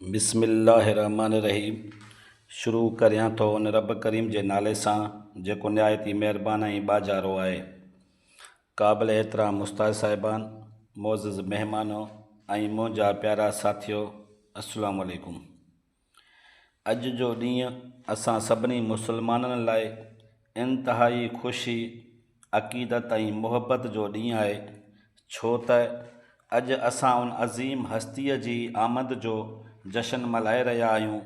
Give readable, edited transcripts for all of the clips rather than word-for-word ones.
بسم الله الرحمٰن الرحيم شروع ڪريان ٿو ان رب ڪريم جي نالي سان جيڪو نهايت ئي مهربان ۽ ٻاجهارو آهي. قابل احترام استاد صاحبان، معزز مهمانو ۽ منهنجا پيارا ساٿيو السلام عليڪم. اڄ جو ڏينهن اسان سڀني مسلمانن لاء انتهائي خوشي، عقيدت ۽ محبت جو ڏينهن آهي، ڇو ته اڄ اسان ان عظيم هستيء جي آمد جو جشن ملهائي رهيا آهيون،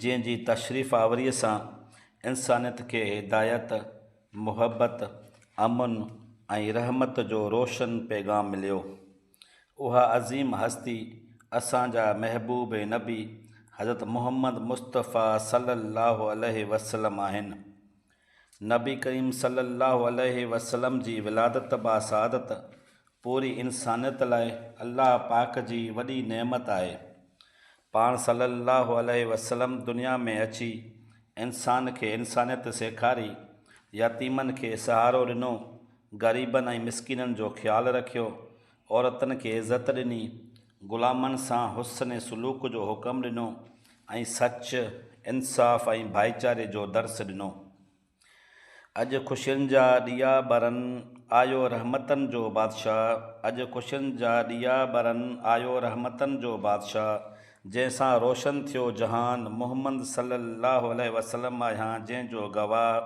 جنهن جي تشريف آوريء سان انسانيت کي هدايت، محبت، امن ۽ رحمت جو روشن پيغام مليو. اها عظيم هستي اسان جا محبوب نبي حضرت محمد مصطفيٰ صلّي اللّٰه عليه وسلّم آهن. نبي ڪريم صلّي اللّٰه عليه وسلّم جي ولادت باسعادت پوري انسانيت لاء الله پاڪ جي وڏي نعمت آهي. پاڻ صلّي اللّٰه عليه وسلّم دنيا ۾ اچي انسان کي انسانيت سيکاري، يتيمن کي سهارو ڏنو، غريبن ۽ مسڪينن جو خيال رکيو، عورتن کي عزت ڏني، غلامن سان حسن سلوڪ جو حڪم ڏنو ۽ سچ، انصاف ۽ ڀائيچاري جو درس ڏنو. اڄ خوشين جا ڏيئا ٻرن، آيو رحمتن جو بادشاهه، اڄ خوشين جا ڏيئا ٻرن، آيو رحمتن جو بادشاهه، جنهن سان روشن ٿيو جهان، محمد صلي الله عليه وسلم آهيان جنهن جو گواهه،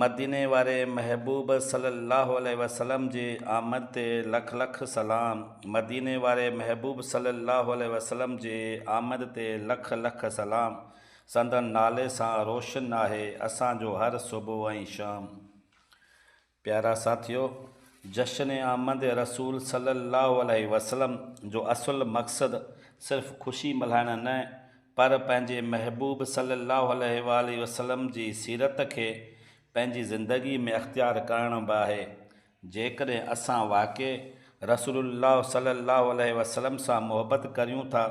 مديني واري محبوب صلي الله عليه وسلم جي آمد تي لک لک سلام مديني واري محبوب صلي الله عليه وسلم جي آمد تي لک لک سلام سندن نالي سان روشن آهي اسان جو هر صبح ۽ شام. پيارا ساٿيو! جشن آمد رسول صلي الله عليه وسلم جو اصل مقصد صرف خوشي ملهائڻ نه پر پنهنجي محبوب صلّي اللّٰه عليه واٰله وسلّم جي سيرت کي پنهنجي زندگي ۾ اختيار ڪرڻ به آهي. جيڪڏهن اسان واقعي رسول الله صلّي اللّٰه عليه وسلّم سان محبت ڪريون ٿا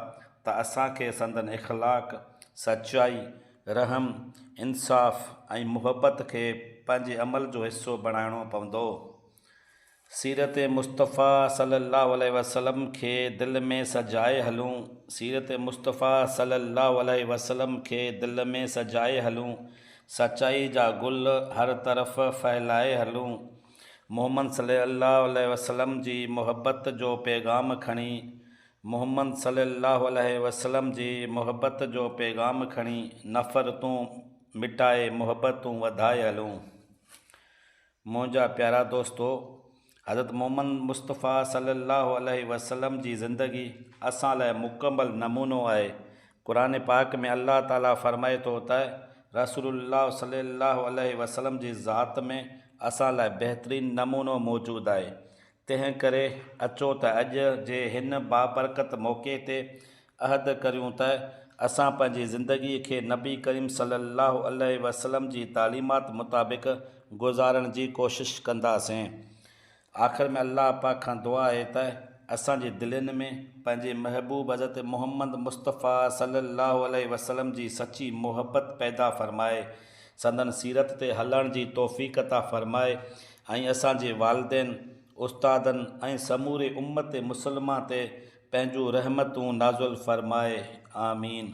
ته اسان کي سندن اخلاق، سچائي، رحم، انصاف ۽ محبت کي پنهنجي عمل جو حصو بڻائڻو پوندو. سيرت مصطفيٰ صلي الله عليه وسلم کي دل ۾ سجائي هلون سيرت مصطفيٰ صلي الله عليه وسلم کي دل ۾ سجائي هلون سچائي جا گل هر طرف ڦهلائي هلون محمد صلي الله عليه وسلم جي محبت جو پيغام کڻي محمد صلي الله عليه وسلم جي محبت جو پيغام کڻي نفرتون مٽائي محبتون وڌائي هلون. منهنجا پيارا دوستو! حضرت محمد مصطفيٰ صلي الله عليه وسلم جي زندگي اسان لاء مڪمل نمونو آهي. قرآن پاڪ ۾ الله تعاليٰ فرمائي ٿو ته رسول الله صلي الله عليه وسلم جي ذات ۾ اسان لاء بهترين نمونو موجود آهي. تنهن ڪري اچو ته اڄ جي هن بابرڪت موقعي تي عهد ڪريون ته اسان پنهنجي زندگيء کي نبي ڪريم صلي الله عليه وسلم جي تعليمات مطابق گذارڻ جي ڪوشش ڪنداسين. آخر ۾ الله پاڪ کان دعا آهي ته اسان جي دلين ۾ پنهنجي محبوب حضرت محمد مصطفيٰ صلي الله عليه وسلم جي سچي محبت پيدا فرمائي، سندن سيرت تي هلڻ جي توفيق عطا فرمائي ۽ اسان جي والدين، استادن ۽ سموري امت مسلمه تي پنهنجون رحمتون نازل فرمائي. آمين.